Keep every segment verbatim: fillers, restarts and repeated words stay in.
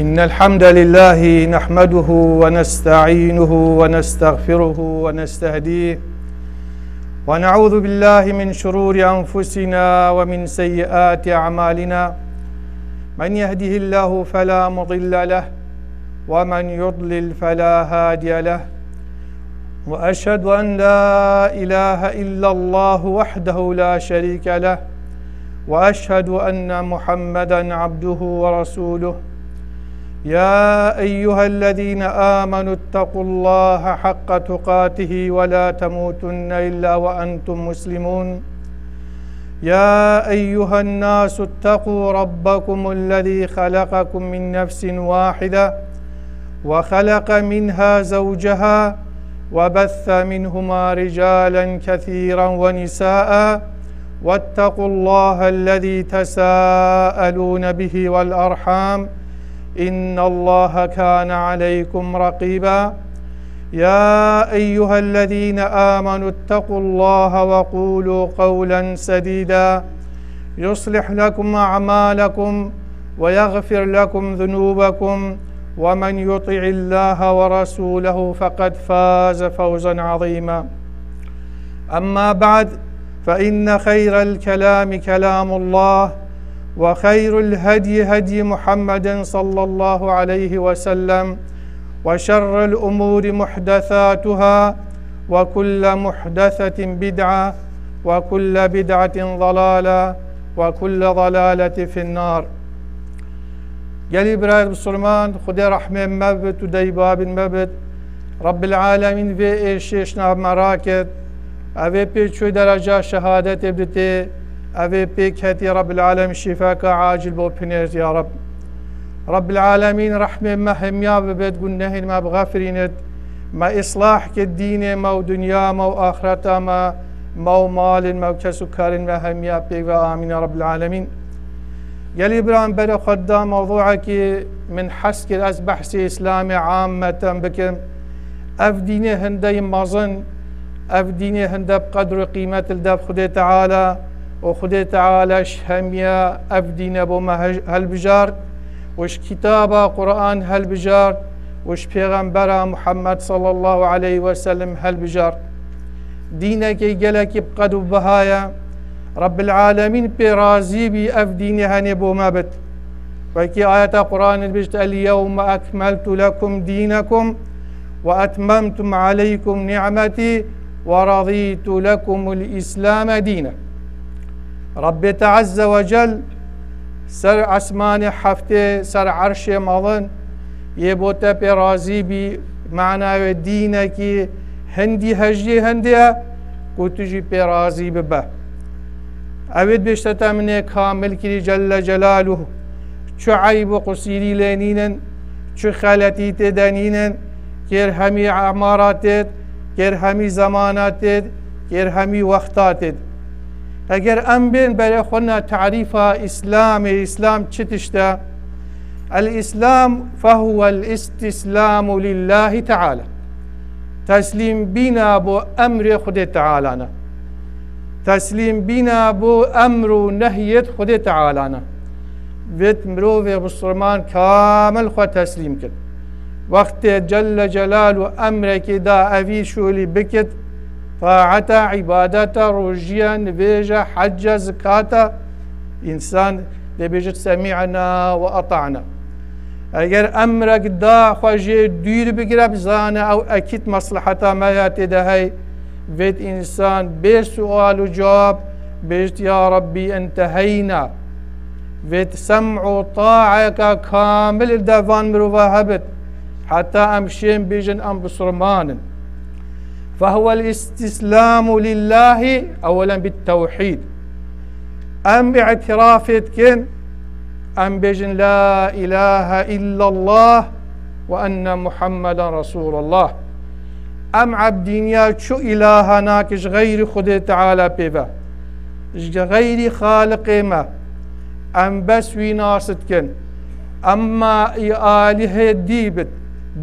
إن الحمد لله نحمده ونستعينه ونستغفره ونستهديه، ونعوذ بالله من شرور أنفسنا ومن سيئات أعمالنا. من يهده الله فلا مضل له، ومن يضلل فلا هادي له. وأشهد أن لا إله إلا الله وحده لا شريك له، وأشهد أن محمدا عبده ورسوله. يا أيها الذين آمنوا اتقوا الله حق تقاته ولا تموتن إلا وأنتم مسلمون. يا أيها الناس اتقوا ربكم الذي خلقكم من نفس واحدة وخلق منها زوجها وبث منهما رجالا كثيرا ونساء واتقوا الله الذي تساءلون به والأرحام إن الله كان عليكم رقيبا. يا أيها الذين آمنوا اتقوا الله وقولوا قولا سديدا يصلح لكم أعمالكم ويغفر لكم ذنوبكم ومن يطع الله ورسوله فقد فاز فوزا عظيما. أما بعد، فإن خير الكلام كلام الله، وخير الهدي هدي محمد صلى الله عليه وسلم، وشر الأمور محدثاتها، وكل محدثة بدعة، وكل بدعة ضلالة، وكل ضلالة في النار. Gelî birayê Musulman, Xwedê rehmê me bit û dey babîn me bit. Rabbil Alemîn vê êşê ji nav me rakir. Ev ê pê çû dereca şehadetê biditê. Ev ê pê ketî Rabbil Alemîn şîfeka acil bo pinêrt ya Rab. Rabbil Alemîn rehmê me hemiya bibit, gunehên me bixefirînit. Me îslah kir dînê me û dinya me û axireta me, me û malên me û kes û karên me hemiya pêk ve. Amîn ya Rabbil Alemîn. Gelî biran berê xwe da mewzûekî min hez kir ez behsê Îslamê ammeten bikim. Ev dînê hindeyî mezin, ev dînê hinde bi qedr û qîmet li dev Xwedê Teala û Xwedê Teala ji hemiya ev dîne bo me hej-, helbijart û ji kitaba Quran helbijart û ji pêxembera Muhammed sallallahu aleyhi ve sellem helbijart. Dînekê gelekî bi qedr û biha ye. Rabbil Alemîn pê razî bî ev dînê henê bo me bit. Wekî ayeta Quranê dibêjit, "El yewme ekmeltu lekum dînekum ve etmemtum aleykum ni'metî ve radîtu lekumul Îslame dîne." Rabbê te Azze ve Cel ser esmanê heftê, ser erşê mezin, yê bo te pê razî bî, mana wê dînekî hindî hejiyê hindê ye ku tu jî pê razî bibe. Ew ê dibêjte te min ê kamil kirî Celle Celaluhu. Çi eyb û qusîrî lê nînin, çi xeletî tê de nînin, kêr hemî emara têd, kêr hemî zemana têd, kêr hemî wexta têd. Eger em bên berê xwe na tarîfa Îslamê, Îslam çi tişt e? El-Îslam fehuwel îstîslamu lillâhi teala. Teslîm bîna bo emrê Xwedê Teala ne. Teslîm bîna bo emr û nehyêt Xwedê Teala ne. Vêt mirovê Musulman kamil xwe teslîm kir. Wextê Celle Celalu emrekê da evî şolî bikit, taeta, îbadeta, rojiya, nivêja, hecca, zikata, însan dê bêjit, "Semî'na ve eta'na." Eger emrek da xwe jê dûr bigire, bizane ew ekîd mesleheta me ya tê de hey. Vêt însan bê sual û cewab bêjit, "Ya Rabbî, enteheyna." Vêt sem û taeka kamil li devan mirova hebit, heta em şên bêjin em bisurman in. Fehuwel îstîslamu lillâhi ewelen bit tewhîd. Em îtirafê dikin, em bêjin, "La ilahe illallah ve enne Muhammeden Resulullah." Em ebdîniya çu îlaha nake ji xeyrî Xwedê Teala pê ve. Ji xeyrî Xaliqê me. Em bes wî nas dikin. Emma î alîhê dî bit,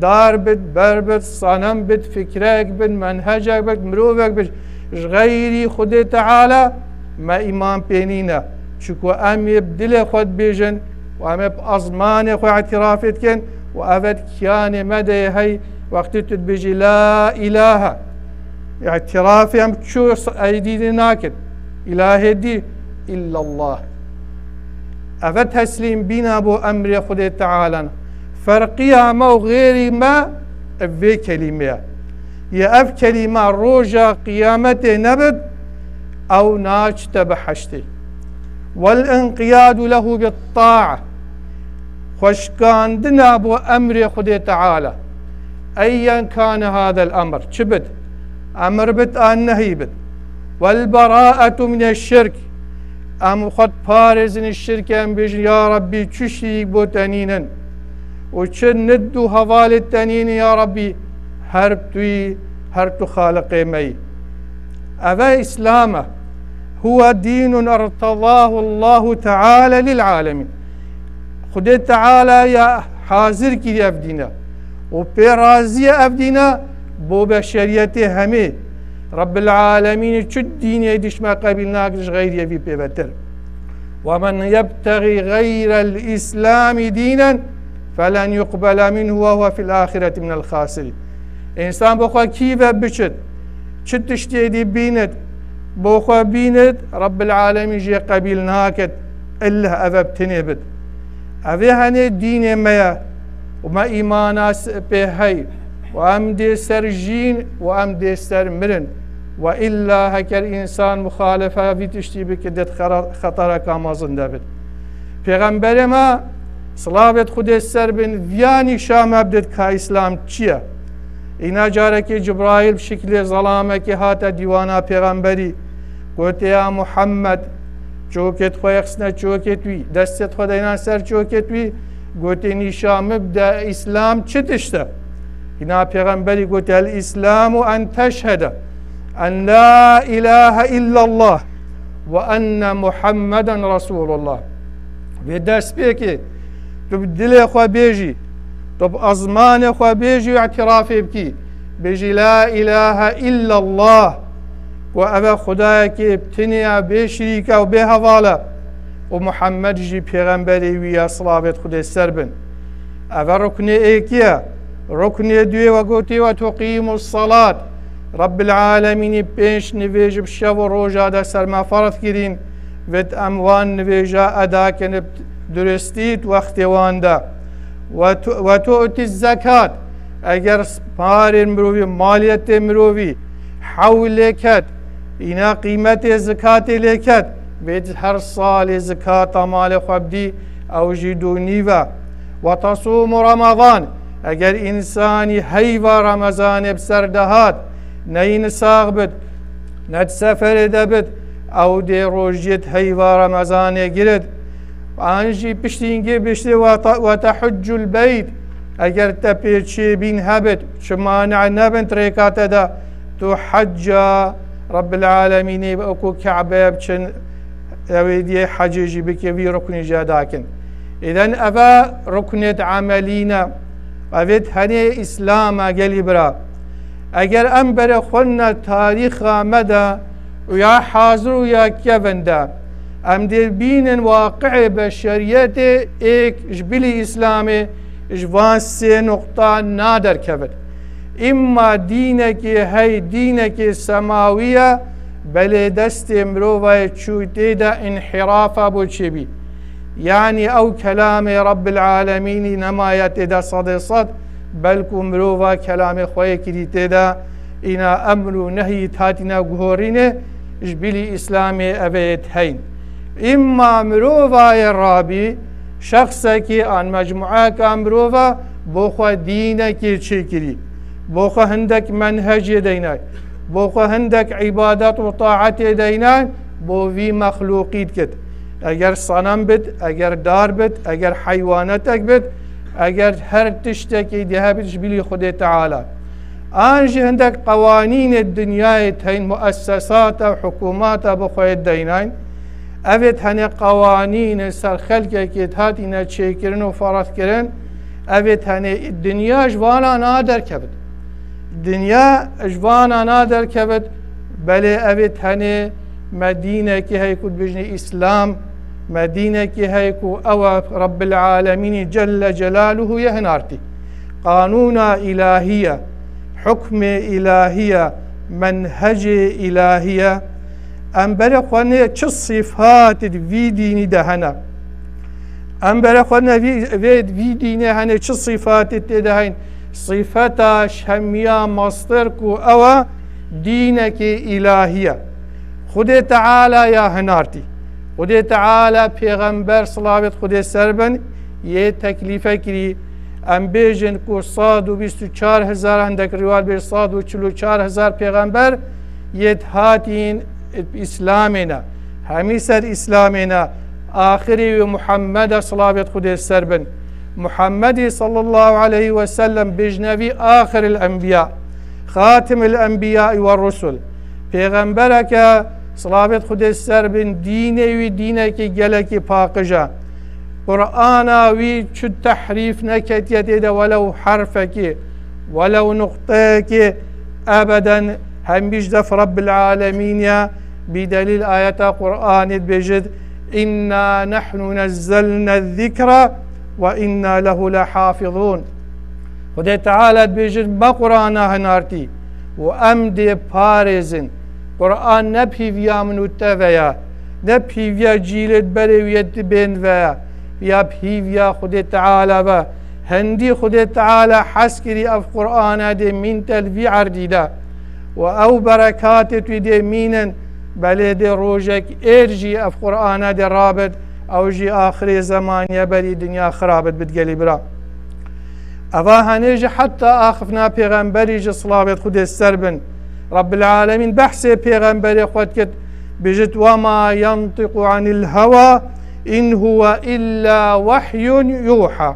dar bit, ber bit, senem bit, fikrek bit, menhecek bit, mirovek bit, ji xeyrî Xwedê Teala me îman pê nîne. Çiku em ê bi dilê xwe dibêjin, Û em ê bi ezmanê xwe îtirafê dikin û ev e kiyanê me de yê hey wextê tu dibêjî la îlahe. Îtirafê em çû eydî dî nakin. Îlahê dî illallah. Ev e teslîm bîna bo emrê Xwedê Teala. Ferqiya me û xêrî me ev vê kelîme ye. Yê ev kelîme roja qiyametê nebit, ew naçite biheştê. Vel inqiyadu lehu bit ta'a. Xweşkandina bo emrê Xwedê Teala. Eyyen kane hadel emr. Çi bit? Emr bit an nehî bit. Vel beraetu mine şirk. Em xwe diparêzin şirkê, em bêjin, ya Rabbî, çi şirîk bo te nînin. Û çi nid û hevalê te nînin, ya Rabbî, her tu yî, her tu Xaliqê me yî. Ev e Îslam e. Huwe dînun ertedâhu Allahu Teala lil alemin. Xwedê Teala ya hazir kiriye ev dîne. Û pê razî ye ev dîne bo beşeriyetê hemî. Rabbil alemînî çi dînê dîş me qebîl nakir ji xeyriyê vî pê betir. Ve men yebtexî xeyrel îslamî dînen felen yuqbele minhu ve huve fil axireti minel xasirîn. Însan bo xwe kî ve biçit, çi tiştê dî bînit, bo xwe bînit, Rabbil alemîn jê qebîl naket, illa ev e bi tinê bit. Ev ê henê dînê me ye û me îmana s-, pê hey û em dê ser jîn û em dê ser mirin. Ve illa heker însan muxalefe vî tiştî bike, dê di xera-, xetereka mezin de bit. Pêxemberê me, silavêt Xwedê ser bin, viya nîşa me bidit ka Îslam çi ye. Îna carekê Cibraîl bi şiklê zelamekê hate dîwana pêxemberî. Gote, ya Muhammed, çokêt xwe yexisne çokêt wî, destêt xwe deynan ser çokêt wî, gote, nîşa min bide, Îslam çi tişt e? Îna pêxemberî gote, el Îslamu en teşhede en la ilahe illallah ve enne Muhammeden Resulullah. Vê destpêkê tu bi dilê xwe bêjî, tu bi ezmanê xwe bêjî û îtirafê bikî. Bêjî, la ilahe illallah. Ku ev e Xwedayekê bi tinê ye, bê şirîk e û bê heval e. Û Muhammed jî pêxemberê wî ye, silavêt Xwedê ser bin. Ev e ruknê êkî ye. Ruknê duyê we gotî, ve tuqîmus salat. Rabbil alemînî pênc nivêj bi şev û roja de ser me ferz kirîn. Vêt em wan nivêja eda kin bi duristî di wextê wan de. Ve tu-, ve tu'ti zekat. Eger parên mirovî, maliyetê mirovî hewl lê ket, îna qîmetê zikatê lê ket, vêt her salê zikata malê xwe bidî, ew jî du nîv e. Ve tasûmu Remezan. Eger însanî heyva Remezanê bi ser de hat, neyî nisax bit, ne di seferê de bit, ew dê rojiyê di heyva Remezanê girit. An jî piştî hingê biştê ve te-, ve tehuccul beyt. Eger te pê çêbîn hebit, çi mane nebin di rêka te de, tu hecca Rabbil alemînê wekû Ke'beye biçin, ew ê diyê hecê jî bike, vî ruknî jê dakin. Îden ev e ruknêt emelî ne. Evêt henê Îslam e gelî bira. Eger em bere xwe ne tarîxa me de û ya hazir û ya kevin de, em dê bînin waqi'ê beşeriyetê êk ji bilî Îslamê ji van sê nuqta naderkevin. Îmma dînekê hey, dînekê semawî ye, belê destê mirovayê çû tê de înhîrafa bo çêbî. Yanî ew kelamê Rabbil alemînî nemaye tê de sedê sed, belkû mirova kelamê xwe yê kirî tê de, îna emr û nehyî hatîne guhorînê, ji bilî Îslamê ev ê heyn. Îmma mirovayê rabî, şexsekî an mecmueyeka mirova bo xwe dînekê çêkirî, bo xwe hindek menhecê deynay, bo xwe hindek îbadet û taetê deynay, bo vî mexlûqî dikit. Eger senem bit, eger dar bit, eger heywanetek bit, eger her tiştekî dî hebit ji bilî Xwedê Teala. An jî hindek qewanînê dinyayê teyn, muessesata û hikûmata bi xwe yê deynayn. Evê tenê qewanînê ser xelkekê hatîne çêkirin û ferz kirin. Evê tenê dinya ji vana naderkevit. Dinya ji vana naderkevit. Belê evê tenê me dînekî hey ku dibêjinê Îslam, Me dînekî heye ku ew e Rebbil Alemînî Celle Celaluhu yê hinartî. Qanûna îlahî ye, hukmê îlahî ye, menhecê îlahî ye. Em berê xwe nê çi sîfatê di vî dînî de hene? Em berê xwe ne vî, vê, vî dînê hene çi sîfatê tê de heyîn? Sîfeta şemiya mestir ku ew e dînekê îlahî ye. Xwedê Teala ya hinartî. Xwedê Teala pêxember, silavêt Xwedê ser bin, yê teklîfe kirî. Em bêjin ku sed û bîst û çar hezar, hindek rîwayet bêjin sed û çil û çar hezar pêxember yê hatîn Îslamê ne. Hemî ser Îslamê ne. Axirî wî Muhammed e, silavêt Xwedê ser bin. Muhammedî sallallahu aleyhi ve sellem bêjne vî axiril enbiya, xatimil enbiyai ve rusul. Pêxembereke, silavêt Xwedê ser bin, dînê wî dînekî gelekî paqij e. Qur'ana wî çi tehrîf neketiye tê de, welew herfekî, welew nuqteyekî, ebeden hemî ji def Rebbil Alemîn ye. Bîdelîl ayeta Qur'anê dibêjit, "Inna nehnu nezzelne zikra ve inna lehu lehafizun." Xwedê Teala dibêjit, me Qur'ana hinartî û em dê parêzin. Qur'an ne pîviya min û te ve ya, ne pîviya cîlêt berê wî yê di bên ve ya, ya pîviya Xwedê Teala ve. Hindî Xwedê Teala hez kirî ev Qur'ana dê mînte li vî erdî de. Û ew berekatê tu dê mînin, belê dê rojek êr jî ev Qur'ana dê rabit, ew jî axirê zemanî ye berî dinya xirabit bit gelî bira. Eva henê jî heta axifna pêxemberî ji silavêt Xwedê ser bin. Rebbil Alemîn behsê pêxemberê xwe dikit, bijit, "Ve ma yantiqu anil hewa in huve illa wehyun yuha."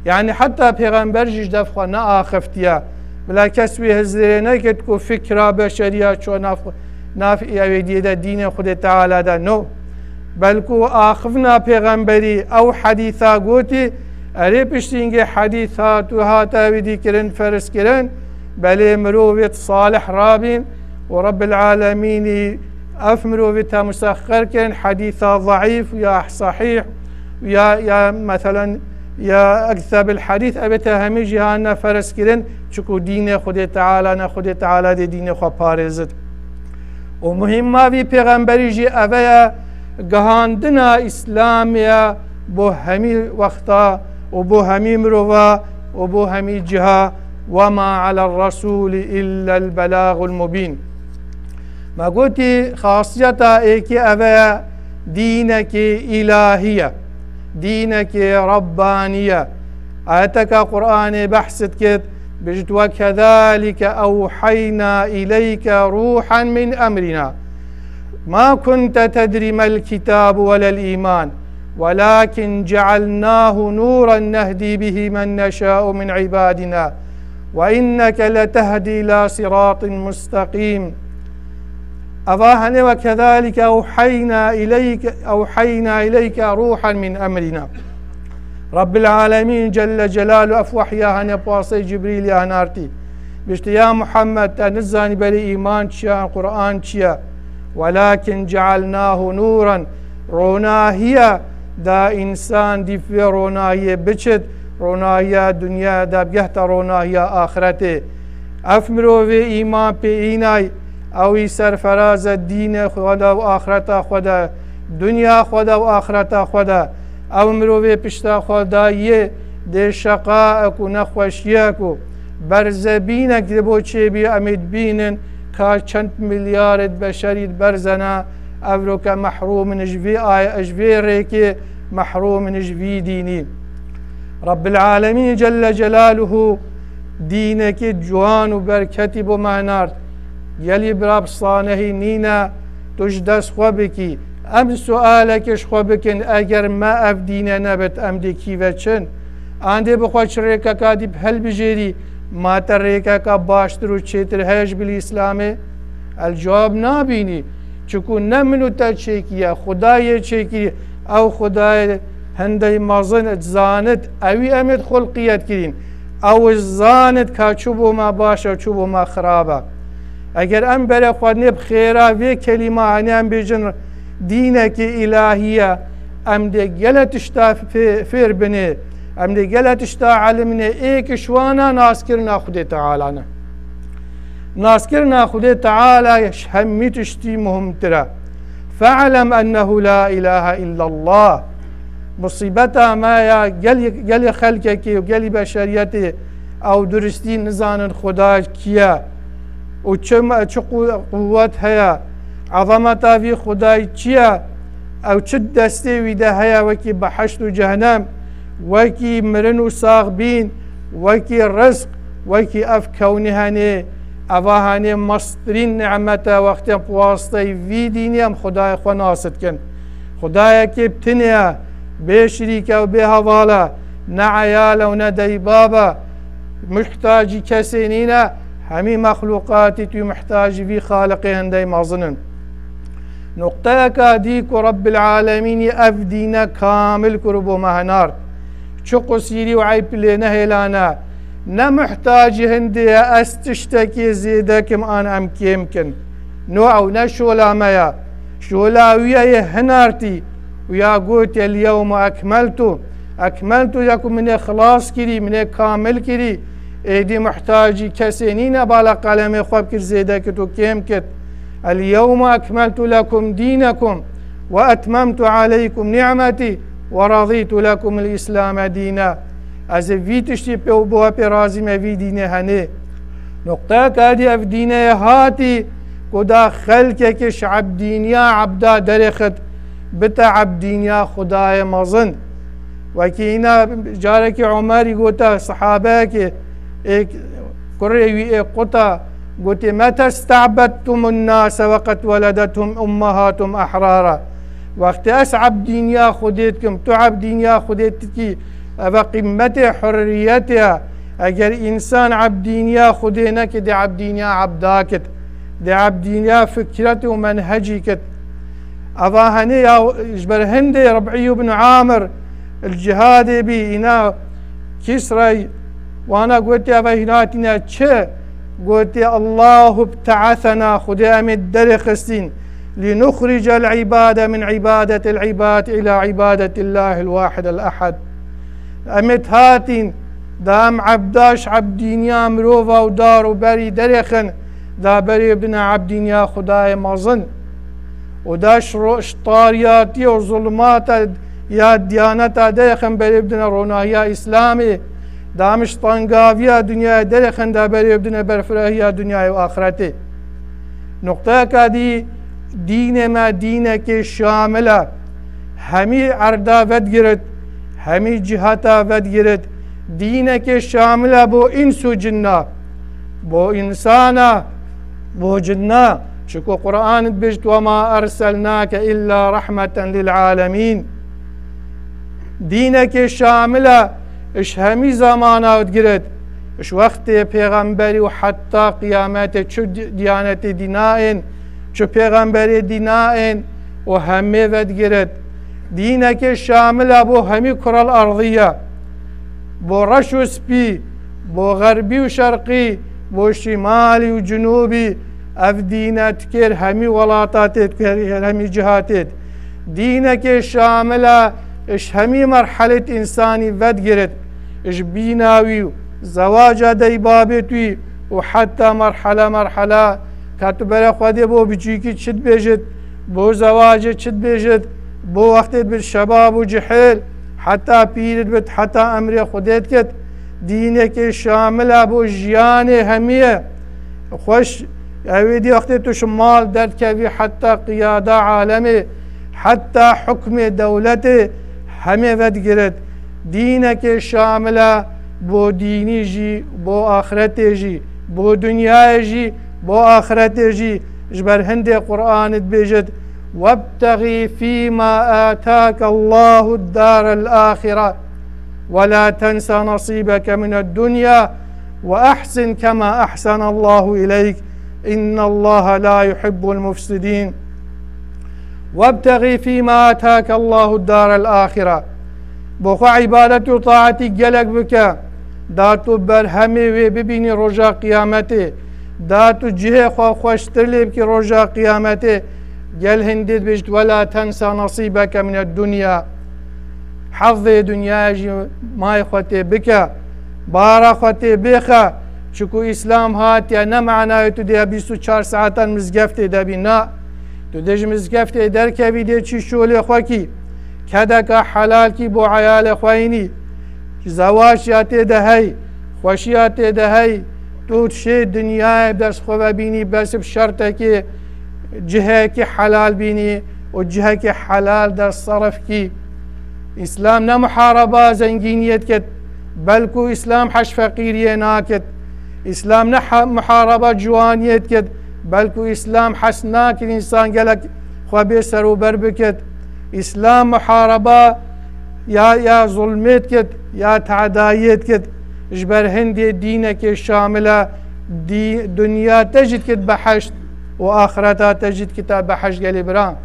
Yani heta pêxember jî ji def xwe neaxiftiye. Bila kes wî hizirê nekit ku fikra beşeriya ço nav, nav ewê diyê de dînê Xwedê Teala de. No. Belku axifna pêxemberî ew hedîsa gotî, erê piştî hingê hedîsa tu hate wî dî kirin, ferz kirin, belê mirovêt salih rabîn û Rebbil Alemînî ev mirovî te musexxer kirin, hedîsa zeîf ya sehîh ya, ya meselen ya ekzebil hedîs, ev ê te hemî jî hane ferz kirin, çiku dînê Xwedê Teala ne, Xwedê Teala dê dînê xwe parêzit. Û muhîma vî pêxemberî jî ev e, gihandina Îslamê ye bo hemî wexta û bo hemî mirova û bo hemî ciha. "Ve ma alel resûlî illel belagul mubîn." Me gotî, xasiyeta êkê ev e, dînekê îlahî ye, dînekê Rebbanî ye. Ayeteka Qur'anê behs dikit, bijit, "Ve kezalike ewheyna ileyke ruhen min emrina. Ma kunte tedri mel kitabu ve lel îman, velakin cealnahu nuren nehdi bihi men neşa'u min ibadina. Ve inneke letehdi ila siratin mustakîm." Eva hene, "Ve kezalike ewheyna ileyke, ewheyna ileyke ruhen min emrina." Rabbil Alemîn Celle Celalu ev wehya hene pasê Cibrîl ya hinartî. Biştî, ya Muhammed, te nizanî berê îman çi ye, Qur'an çi ye. Welakin cealnahu nuran, ronahiya da însan dîf vê ronahiyê biçit, ronahiya dunya da bigehta ronahiya axretê. Ev mirovê îman pê înay, ew î serferaz e dînê xwe de û axreta xwe de, dunya xwe de û axreta xwe de. Ew mirovê pişta xwe dayê dê şeqaek û nexweşiyek û berzebînek ji bo çêbî, em ê dibînin ka çend milyarê beşerî diberzene, evroke mehrûm in ji vê ay-, ji vê rêkê, mehrûm in ji vî dînî. Rabbil Alemîn Celle Celaluhu dînekî ciwan û berketî bo me nard. Gelî bira bi sanehî nîne, tu ji dest xwe bikî. Em sualekê ji xwe bikin, eger me ev dîne nebit, em dê kî ve çin? An dê bi xwe çi rêkeka dî bi hilbijêrî, ma te rêkeka baştir û çêtir heye ji bilî Îslamê? El cewab nabînî. Çiku ne min û te çêkiye, Xwedayê çêkirî. Ew Xwedayê hindey mezin, zanit, ewî em ê xulqiyet kirîn. Ew zanit ka çi bo me baş e, çi bo me xirab e. Eger em berê xwe nê bi xêra vê kelîma, hanî em bêjin, Dînekî îlahî ye. Em dê gele tişta fê-, fêr binê. Em dê gele tişta elimnê. Êk ji wana naskirina Xwedê Teala ne. Naskirina Xwedê Teala ji hemî tiştî muhimtir e. Fe'lem ennehu la ilahe illallah. Musîbeta me ya gel-, gelê xelkekê û gelî beşeriyetê ew duristî nizanin Xuda kî ye û çi me-, çi qu-, quwet heye. Ezameta vî Xwedayî çi ye? Ew çi destê wî de heye wekî behişt û cehennem, wekî mirin û saxbîn, wekî rizq, wekî ev kewnî henê? Eva henê mestirîn nîmet e, wextê bi wasiteyê vî dînî em Xwedayê xwe nas dikin. Xwedayekê bi tinê ye, bê şirîk e û bê heval e, ne eyal e û ne deybab e, muhtacî kesê nîne, hemî mexlûqatî tu muhtacî vî Xaliqê hindey mezin in. Nuqteyeka dî ku Rebbil Alemînî ev dîne kamil kir û bo me hinard. Çi qusîrî û eyb lê nehêlane. Ne muhtacî hindê ye ez tiştekê zêde kim an em kêm kin. No ew ne şola me ye. Şola wî ye yê hinartî û ya gotiye, "El-yewme ekmeltu, ekmeltu lekum", min ê xilas kirî, min ê kamil kirî. Êdî muhtacî kesê nîne bala qelemê xwe bikir zêde kit û kêm kit. "El-yewme ekmeltu lekum dînekum ve etmemtu aleykum nîmetî ve radîtu lekum el-îslame dîne." Ez ê vî tiştî pê û bo pê razî me vî dînê henê. Nuqteyeka dî ev dîneyê hatî ku da xelkekê ji ebdîniya ebda derêxit, bite ebdîniya Xwedayê mezin. Wekî îna carekî Omerî gote, sihabeyekê ê kurê wî ê quta, gotê, "Mete sta'bedtumun nase ve qed weledethum ummehatum ehrara." Wextê ez ebdîniya Xwedê dikim, tu ebdîniya Xwedê dikî, eve qîmetê hurriyetê ye. Eger însan ebdîniya Xwedê neke, dê ebdîniya ebda kit, dê ebdîniya fikret û menhecî kit. Eva henê ya ji ber hindê Rib'î ibn Amir li cihadê bî, îna Kisrayî wana gotê, eve hîn hatîne çi? Gotê, "Allahu bte'esena", Xwedê em ê derêxistîn, "linuxricel ibade min ibadetil ibad ila ibadetillahil wahidel ehad." Em ê hatîn, da em ebda ji ebdîniya mirova û dar û berî derêxin, da berê bidine ebdîniya Xwedayê mezin. Û da ji ro-, ji tariyatiyê û zulmata ya diyaneta derêxin, berê bidine ronahiya Îslamê. Da em ji tengaviya dinyayê derêxin, da berê bidine berfirahiya dinyayê û axretê. Nuqteyeka dî, dînê me dînekê şamil e. Hemî erda vedigirit, hemî cihata vedigirit. Dînekê şamil e bo îns û cinna, bo însana, bo cinna. Çiku Quran dibêjit, "Ve ma erselnake illa rahmeten lil alemîn." Dînekê şamil e, ji hemî zamana digiret. Ji wextê pêxemberî û heta qiyametê çi di-, diyanetê dîna ên, çi pêxemberê dîna ên û hemê vedigiret. Dînekê şamil e bo hemî kural erdî ye. Bo reş û spî, bo xerbî û şerqî, bo şimalî û cinûbî, ev dîne dikêr hemî welata tê, dikêr hemî ciha tê. Dînekê şamil e, ji hemî merhelêt însanî vedigirit, ji bîna wî û zewaca dey babêt wî û heta merhele merhele, ka tu berê Xwedê bo biçûkî çi dibêjit, bo zewacê çi dibêjit, bo wextê dibit şebab û cihêl, heta pîr dibit, heta emrê Xwedê dikit. Dînekê şamil e bo jiyanê hemî ye. Xweş, ew ê dî wextê tu ji mal derdikevî heta qiyada alemê, heta hukmê dewletê hemê vedigirit. Dînekê şamil e bo dînî jî, bo axretê jî, bo dinyayê jî, bo axretê jî. Ji ber hindê Quran dibêjit, "Webtexî fîma atake Allahu darel axire." "Ve la tensa nasîbeke mined dunya ve ehsin kema ehsenallahu ileyk. İnnallaha la yuhibbul mufsidin." "Vebtexî fîma atake Allahu darel axire." Bo xwe îbadet û taetî gelek bike. Da tu berhemê wê bibînî roja qiyametê. Da tu cihê xwe xweştir lê bikî roja qiyametê. Gel hindê dibêjit, "Wela tensa nasîbeke mined dunya." Hezzê dinyayê jî may xwe tê bike, bara xwe tê bêxe. Çiku Îslam hatiye ne manayê tu dê bîst û çar saetan mizgeftê de bî, na. Tu dê ji mizgeftê derkevî, dê çî şolê xwe kî. Kedeka helal kî bo eyalê xwe înî. Zewac ya tê de hey, xweşiya tê de hey. Tu şê dinyayê bi dest xwe ve bînî, bes bi şertekê cihekî helal bînî û cihekî helal de serf kî. Îslam ne muhareba zengîniyê dikit, belku Îslam heş feqîriyê nakit. Îslam ne ha-, muhareba ciwaniyê dikit, belku Îslam hes nakir însan gelek xwe bê serûber bikit. Îslam muhareba ya, ya zulmê dikit, ya tadayiyê dikit. Ji ber hindê dînekê şamil e, dî-, dinya te jî dikit behişt û axireta te jî dikite behişt, gelî bira.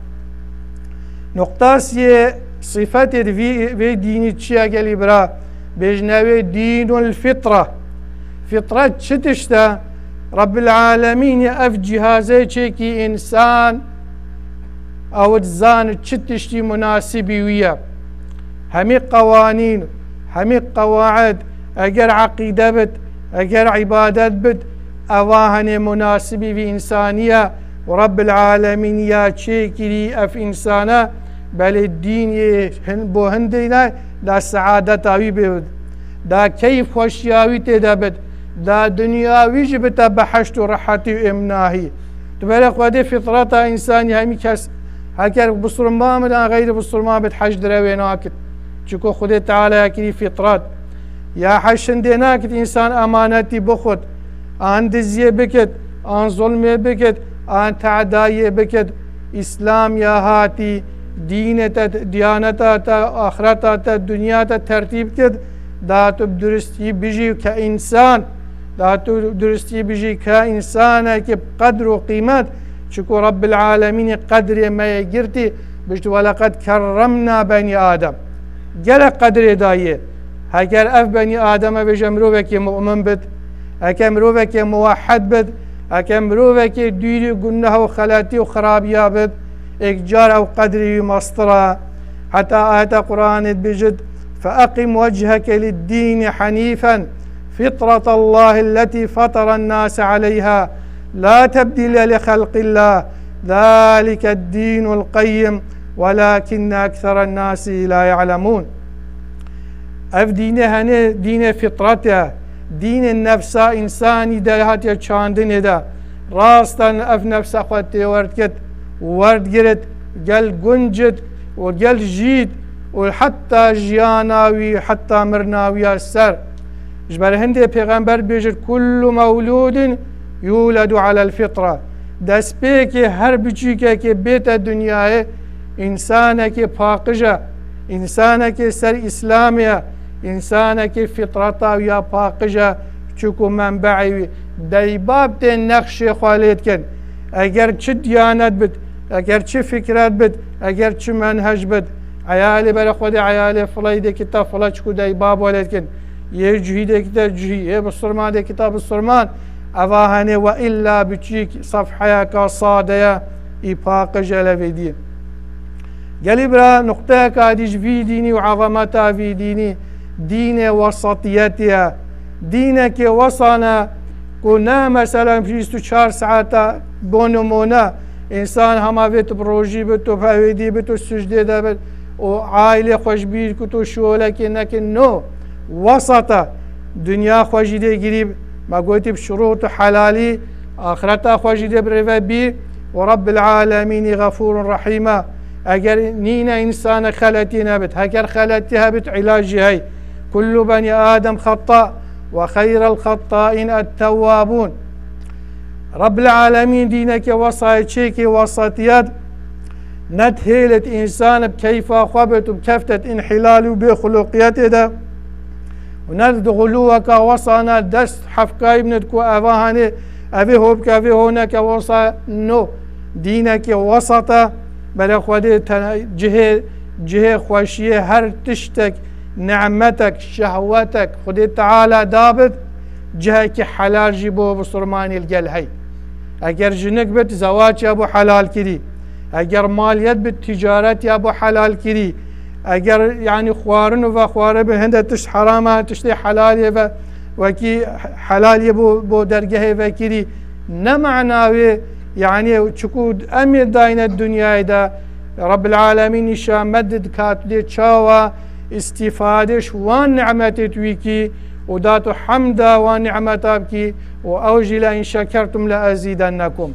Nuqtasiyê sifetê di vî, vê dînî çi ye, gelî bira? Bêjine wê dînul fitra. Fitret çi tişt e? Rabbil Alemînê ev cîhazê çêkî însan, ew dizan çi tiştî munasibî wî ye. Hemî qewanîn, hemî qewaid, eger eqîde bit, eger îbadet bit, eva henê munasibî vî însanî ye û Rabbil Alemîn ya çêkirî ev însane, belê dînê hin-, bo hindê ne, da seadeta wî bê bit, da keyf xweşiya wî tê de bit, da dinya wî jî bite behişt û rehetî û emnahî. Tu berê xwedê fitreta însanî hemî kes, heker bisilman bit an xeyrî bisilman bit, heş direwê nakit. Çiku Xwedê Teala ya kirî fitret. Ya heş hindê nakit însan emanetî bixwit, an diziyê bikit, an zulmê bikit, an tadayiyê bikit. Îslam ya hatî, dînê te, diyaneta te, axireta te, dinya te tertîb kit, da tu bi duristî bijî ke însan, da tu duristî bijî ke însanekî bi qedr û qîmet, çiku Rabbil Alemînê qedrê me yê girtî, bişt, "Weleqed kerremna benî Adem." Gelek qedrê dayê. Heger ev benî Adem, ev bêje mirovekê mu'min bit, heke mirovekê muwehhed bit, heke mirovekê dûrî guneh û xeletî û xirabiya bit, êk car ew qedrê wî mestir e. Heta ayeta Qur'anê dibêjit, "Feeqim wecheke lid-dînî henîfen, fitretallahi lletî feteren nase aleyha, la tebdîle li xelqillah, zalike dînul qeyyim, welakinne ekseren nasi la ya'lemûn." Ev dînê henê dînê fitret e, dînê nefsa însanî de hatiye çandinê de. Rast e, ev nefsa xwe tê werdgirt, werdgirit, gel guncit û gel jît û heta jiyana wî, heta mirina wî ya ser. Ji ber hindê pêxember bêjir, "Kullu mewlûdin yûledu alel fitra." Destpêkê her biçûkekê bête dinyayê, însanekê paqij e, însanekê ser Îslamê ye, însanekê fitreta wî ya paqij e, çiku menbe'ê wî deybab tên nexşê xwe lê dikin. Eger çi diyanet bit, eger çi fikret bit, eger çi menhec bit, eyalê bere xwe dê eyalê fileyî dê kita file çiku deybab welê dikin. Yê cihî dê kita cihî, yê bisilman dê kita bisilman. Eva henê we îlla biçîk sefheyeka sade ye, î paqij e levê dî. Gelî bira, nuqteyeka dî ji vî dînî û ezemeta vî dînî, dînê wesatiyetê ye. Dînekê wesane ku ne, meselen, bîst û çar saeta, bo nimûne, însan hema vê tu bi rojî bit, tu bi hewêdî bit, tu sucdê de bit û ailê xwe ji bîr kut û şolekê nekin. No, wesata. Dinya xwe jî dê girî, me gotî bi şurût û helalî, axireta xwe jî dê bi rêve bî û Rabbil Alemînî Xefûrun Rehîm e. Eger nîne însanek xeletî nebit, heger xeletî hebit, îlacî hey. Kullu benî Adem xetta ve xeyrel xettaîn et-tewwabûn. Rabbil Alemîn dîneke wesayê çêkê wesatiyet, ne dihêlit însan bi keyfa xwe bit û bi keftet înhilal û bêxuluqiyetê de. Û ne di xulûweka wesana dest hefkayî binit ku eva hanê, evê ho bike, evê ho neke, wesa no. Dînekê wesat e, berê Xwedê te-, cihê, cihê xweşiyê her tiştek, nimetek, şehwetek Xwedê Teala dabit, cihekî helal jî bo bisilmanî li gel hey. Eger jinik bit, zewac ya bo helal kirî. Eger maliyet bi ticaret ya bo helal kirî, eger, yanî, xwarin û vexware bi hinde tişt heram e, tiştê helalê ve wekî helalê bo, bo dergehê vekirî, ne mana wê, yanî, çiku em ê dayne dinyayê de, Rabbil Alemîn nîşan me did ka tu dê çawa îstîfadê ji wan nimetê tu wî kî û da tu hemda wan nimeta bikî û ew jî le in şekertum le ezîdennekum.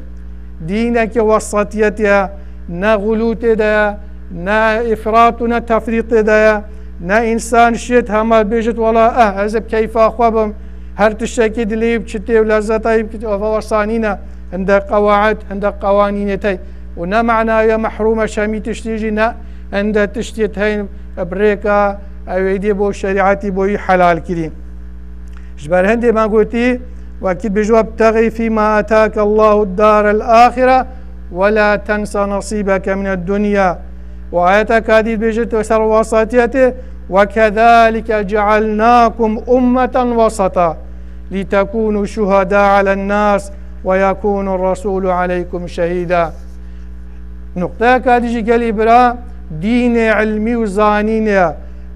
Dîneke wesatiyetê ye, ne xulûtê de ye, ne îfrat û ne tefrîtê de ye, ne însan şêt hema bêjit, wela, eh, ez bi keyfa xwe bim, her tiştekî dilê wî biçitê û lezzeta wî bikitê, eva wesa nîne, hinde qewaid, hinde qewanînê tey. Û ne mana ye mehrûm e şemî tiştî jî ne, hinde tiştê teyn bi rêka ew êdî bo şerîetî bo wî helal kirî. Ji ber hindê me gotî, wekî dibêje, "Webtexî fîma etake Allahu darel axire ve la tensa nasîbeke mined dunya." Û ayeteka dî dibêje, tu ser wesatiyetê, "Ve kezalike cealnakum ummeten wesata, litekûnû şuhedâ alen nas ve yekûnû resûlû aleykum şehîda." Nuqteyeka dî jî gelî bira, dînê ilmî û zanînê ye.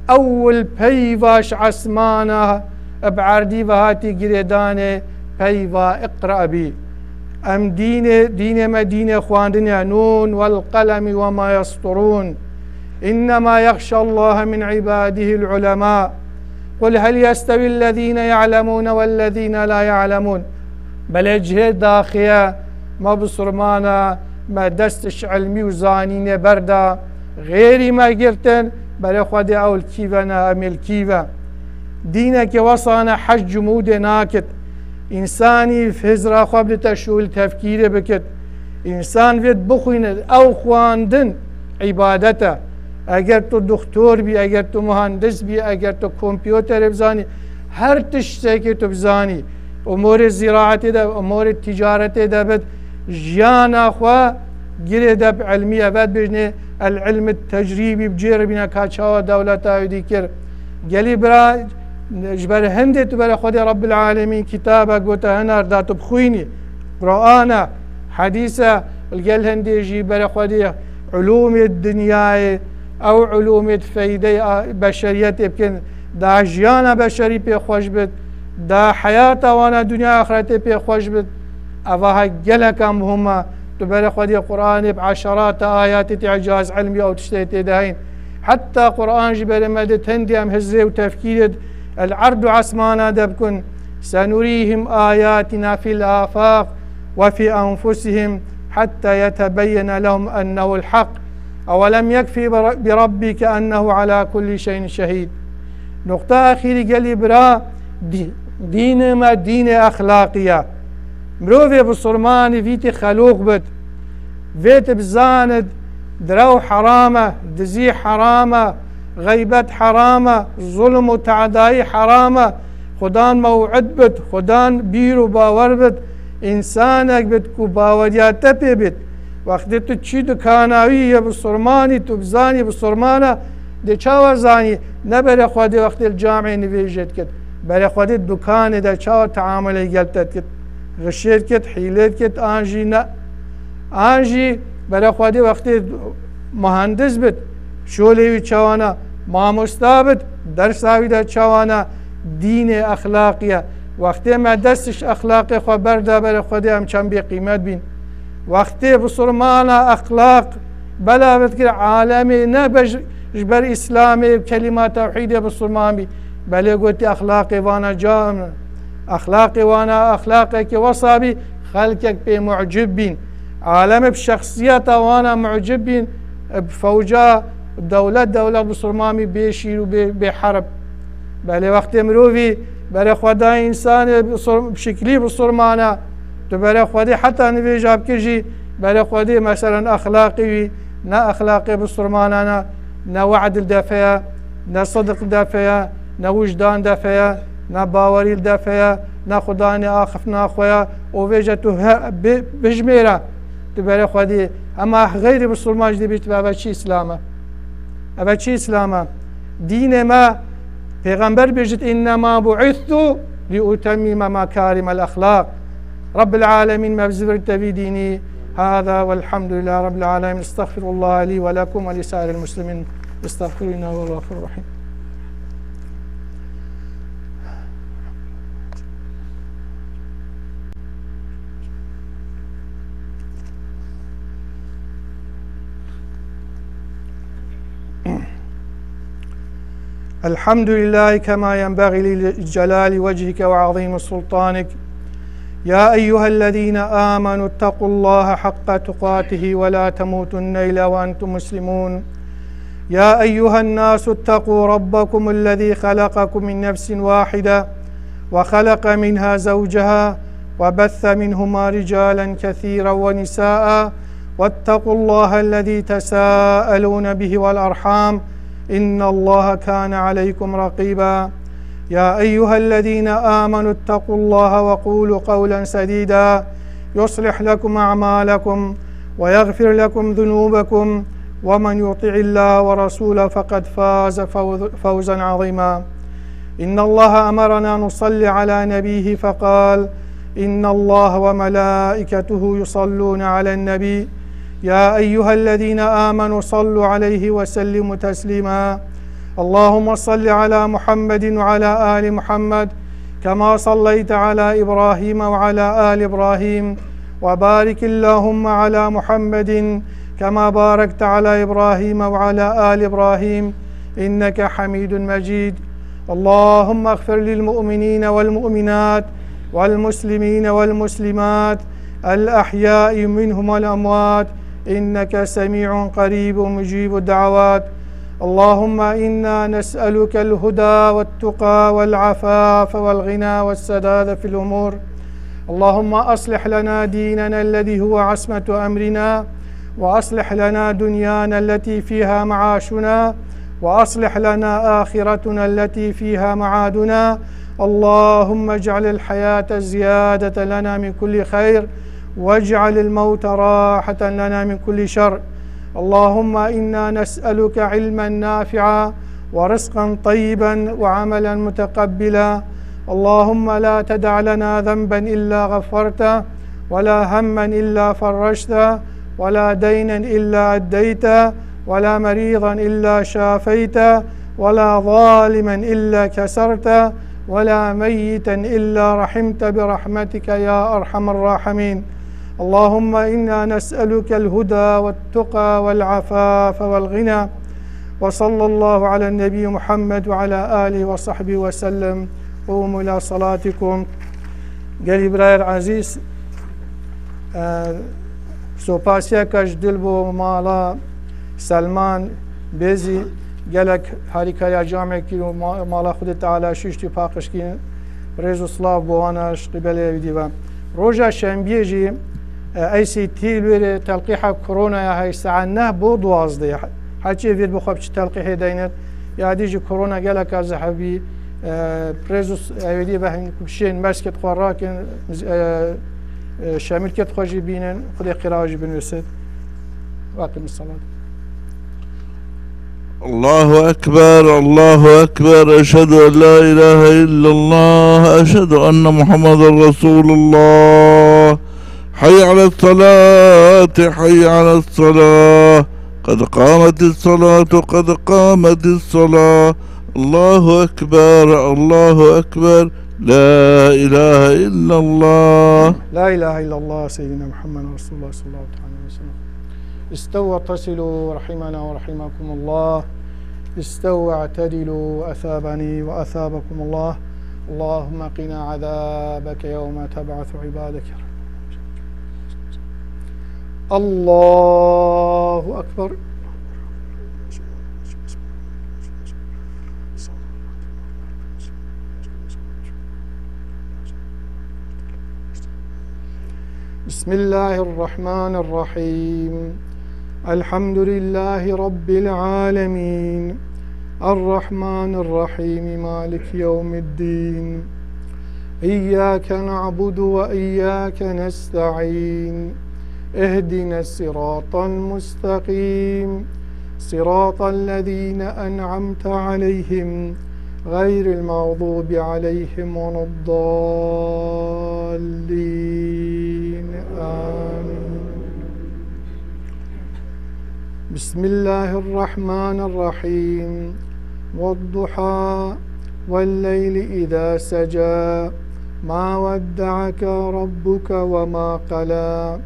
Ewil peyva ji esmana bi erdî ve hatî girêdanê peyva iqra bî. Em dînê, dînê me dînê xwendinê ye. Nûn wel qelemi we ma yesturûn. Înnema yexşallahe min îbadihil ulemâ. Qul hel yestewî ellezîne ya'lemûne wellezîne la ya'lemûn. Belê cihê daxê ye, me bisurmana, me dest ji ilmî û zanînê berda, xêrî me girtin, berê Xwedê ew li kî ve ne, em ê li kî ve. Dîneke wesane hec cumûdê nakit. Însanî hizra xwe bidite şûl tefkîrê bikit. Însan vêt bixwîne, ew xwendin îbadet e. Eger tu doktor bî, eger tu muhandis bî, eger tu kompîoterê bizanî, her tiştekê tu bizanî, umorê zîraetê de, umorê ticaretê de bit, jiyana xwe girê de bi ilmî ye, vet bêjinê el ilmi tecrîbî bi cê re bîne ka çawa dewleta Ewdî kir. Gelî bira, ji ber hindê tu berê Xwedê Rabbil Alemîn kitabek gote hinar da tu bixwînî, Quran e, hedîs e, li gel hindê jî berê Xwedê ulûmê dinyayê, ew ulûmê di feydeyê a-, beşeriyetê bikin, da jiyana beşerî pê xweş bit, da heyata wana dinya axretê pê xweş bit. Eva ha geleka muhim e. Tu berê Xwedê Quranê bi eşarata ayatê tê icaz ilmî ew tiştê tê de heyîn. Heta Quran jî berê me de tendî em hizrê û tefkîrê di el erd û esmana de bikun. Senurîhim ayatina fil afaq ve fî enfusihim heta yetebeyyene lehum ennehu'l haq. Ewelem yekfî bi rabbike ennehu ala kulli şeyin şehîd. Nuqta exîrî gelî bira, dî-, dînê me dînê exlaqî ye. Mirovê bisurmanî vîtî xelûq bit. Vêt bizanit, direw heram e, dizî heram e, xeybet heram e, zulm û teadayî heram e. Xudan mew'id bit, xudan bîr û bawer bit, însanek bit ku baweriya te pê bit. Wextê tu çî dukana wî ye bisurmanî, tu bizanî bisurman e, dê çawa zanî? Ne berê Xwedê wextê li camê nivêjê dikit. Berê Xwedê dukanê de çawa teamulê gel te dikit? Xişê dikit, hîlê dikit, an jî ne. An jî berê Xwedê wextê muhandis bit, şolê wî çawa ne, mamosta bit, dersa wî de çawa ne, dînê exlaqî ye. Wextê me dest ji exlaqê xwe berda berê Xwedê em çend bêqîmet bîn. Wextê bisurmana exlaq bela bidkir alemê ne be ji, ji ber Îslamê, kelîma tewhîdê bisurman bî. Belê gotî exlaqê vana cam. Exlaqê wana exlaqekê wesa bî, xelkek pê mucib bîn. Alem bi şexsiyeta wana mucib bîn, bi fewca dewlet, dewlet bisurman bî bê şîr û bê, bê herb. Belê wextê mirovî berê xwe dayê însanê bi sur-, bi şiklî bisurmana, tu berê Xwedê heta nivêja bikir jî, berê Xwedê meselen exlaqê wî ne exlaqê bisurmanana, ne we'd li defe ye, ne sidiq li defe ye, ne wijdan defe ye, ne bawerî li defe ye, ne Xudanê axiftina xwe ye. Û vêje tu he-, bi-, bijmêre, tu berê Xwedê, hema xeyrî bisurman jî dibît, eve çi Îslam e? Eve çi Îslam e? Dînê me, Pêxember bêjit, "Innema bu'ithtu li utemmime mekarimel exlaq." Rabbil alemîn me bi zivir tevî dînî, هذا والحمد لله رب العالمين. استغفر الله لي ولكم ولسائر المسلمين. استغفروه إنه هو الغفور الرحيم. الحمد لله كما ينبغي لجلال وجهك وعظيم سلطانك. يا أيها الذين آمنوا اتقوا الله حق تقاته ولا تموتن إلا وأنتم مسلمون. يا أيها الناس اتقوا ربكم الذي خلقكم من نفس واحدة وخلق منها زوجها وبث منهما رجالا كثيرا ونساء واتقوا الله الذي تساءلون به والأرحام إن الله كان عليكم رقيبا. يا أيها الذين آمنوا اتقوا الله وقولوا قولا سديدا يصلح لكم أعمالكم ويغفر لكم ذنوبكم ومن يطع الله ورسوله فقد فاز فوز-، فوزا عظيما. إن الله أمرنا نصلي على نبيه فقال: إن الله وملائكته يصلون على النبي، يا أيها الذين آمنوا صلوا عليه وسلموا تسليما. اللهم صل على محمد وعلى آل محمد كما صليت على إبراهيم وعلى آل إبراهيم، وبارك اللهم على محمد كما باركت على إبراهيم وعلى آل إبراهيم إنك حميد مجيد. اللهم اغفر للمؤمنين والمؤمنات والمسلمين والمسلمات الأحياء منهم والأموات إنك سميع قريب مجيب الدعوات. اللهم إنا نسألك الهدى والتقى والعفاف والغنى والسداد في الأمور. اللهم أصلح لنا ديننا الذي هو عصمة أمرنا، وأصلح لنا دنيانا التي فيها معاشنا، وأصلح لنا آخرتنا التي فيها معادنا. اللهم اجعل الحياة زيادة لنا من كل خير، واجعل الموت راحة لنا من كل شر. اللهم إنا نسألك علما نافعا ورزقا طيبا وعملا متقبلا. اللهم لا تدع لنا ذنبا إلا غفرته، ولا هما إلا فرجته، ولا دينا إلا أديته، ولا مريضا إلا شافيته، ولا ظالما إلا كسرته، ولا ميتا إلا رحمته برحمتك يا أرحم الراحمين. اللهم إنا نسألك الهدى والتقى والعفاف والغنى. وصلى الله على النبي محمد وعلى آله وصحبه وسلم. قوموا إلى صلاتكم. Gelî birayên ezîz, e, sopasiyeke ji dil bo mala Selman Bêzî, gelek harîkariya camê kir û ma-, mala Xwedê Teala şûşt û paqij kir. Rêz û silav bo wan e ji qîbelê Êdî ve. Roja şembiyê jî, e, A C T li wê rê telqîha koronaya hey saet neh bo duwazdeh. Heçê vêr bi xwe bi çi telqîhê deynin. Ya dî jî korona gelek a zehf bî, e, rêz û s-, Êdî ve hin ku şên meskê xwe rakin, e, e, şemîlkê xwe jî bînin. Xwedê qîra jî binivîsit. Ve aqimis salat. الله أكبر، الله أكبر، أشهد أن لا إله إلا الله، أشهد أن محمدا رسول الله. حي على الصلاة، حي على الصلاة، قد قامت الصلاة، قد قامت الصلاة. الله أكبر، الله أكبر، لا إله إلا الله. لا إله إلا الله سيدنا محمد رسول الله صلى الله عليه وسلم. استووا اعتدلوا رحمنا ورحمكم الله. استووا اعتدلوا أثابني وأثابكم الله. اللهم قنا عذابك يوم تبعث عبادك. الله أكبر. بسم الله الرحمن الرحيم. الحمد لله رب العالمين. الرحمن الرحيم. مالك يوم الدين. إياك نعبد وإياك نستعين. اهدنا الصراط المستقيم. صراط الذين أنعمت عليهم غير المغضوب عليهم ولا الضالين. آمين. بسم الله الرحمن الرحيم. والضحى والليل إذا سجى. ما ودعك ربك وما قلى.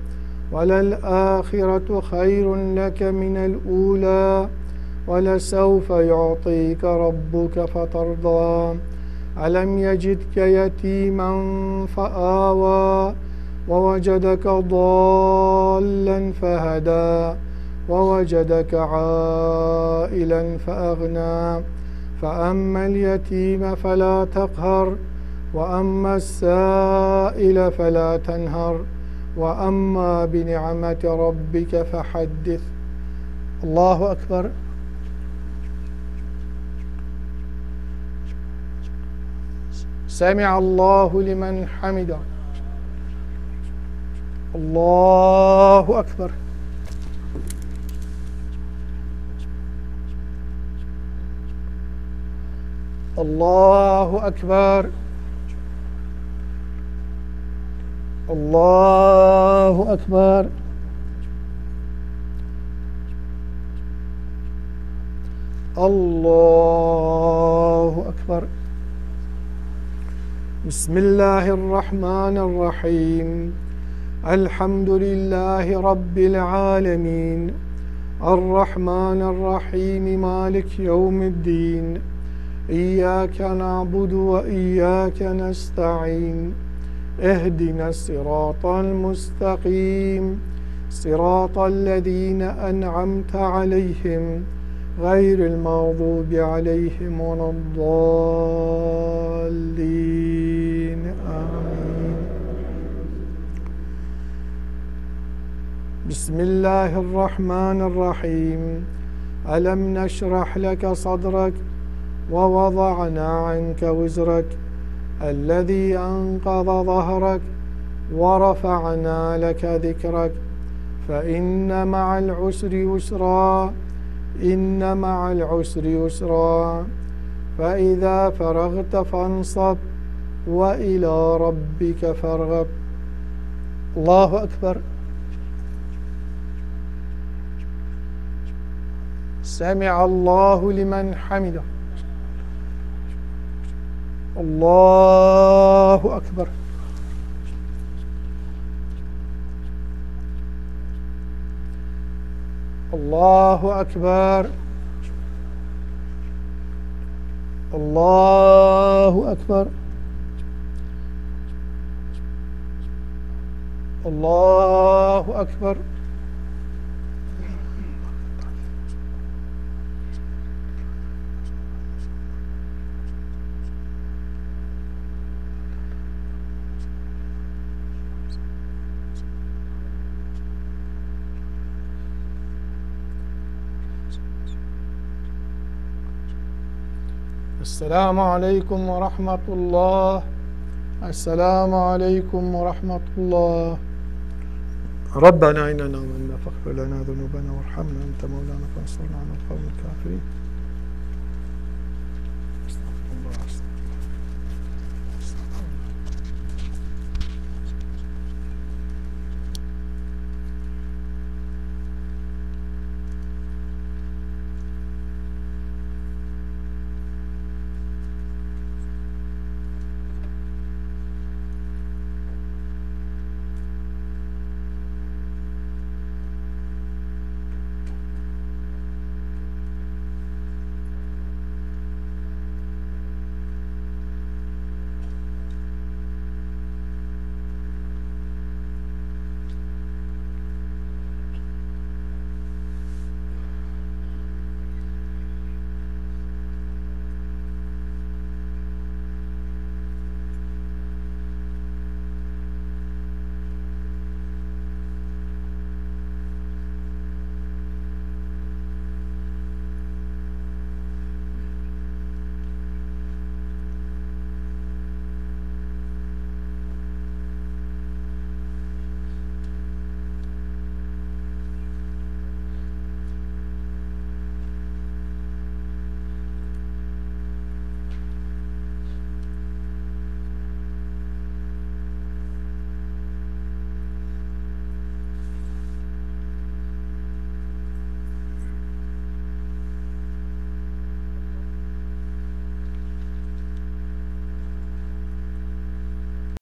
وللآخرة خير لك من الأولى. ولسوف يعطيك ربك فترضى. ألم يجدك يتيما فآوى. ووجدك ضالا فهدى. ووجدك عائلا فأغنى. فأما اليتيم فلا تقهر. وأما السائل فلا تنهر. وأما بنعمة ربك فحدث. الله أكبر. سمع الله لمن حمده. الله أكبر. الله أكبر. الله أكبر. الله أكبر. بسم الله الرحمن الرحيم. الحمد لله رب العالمين. الرحمن الرحيم. مالك يوم الدين. إياك نعبد وإياك نستعين. اهدنا الصراط المستقيم. صراط الذين أنعمت عليهم غير المغضوب عليهم ولا الضالين. آمين. بسم الله الرحمن الرحيم. ألم نشرح لك صدرك ووضعنا عنك وزرك الذي أنقض ظهرك ورفعنا لك ذكرك فإن مع العسر يسرا. إن مع العسر يسرا. فإذا فرغت فانصب وإلى ربك فارغب. الله أكبر. سمع الله لمن حمده. الله أكبر. الله أكبر. الله أكبر. الله أكبر. السلام عليكم ورحمة الله. السلام عليكم ورحمة الله. ربنا إننا آمنا فاغفر لنا ذنوبنا وارحمنا أنت مولانا فانصرنا على القوم الكافرين.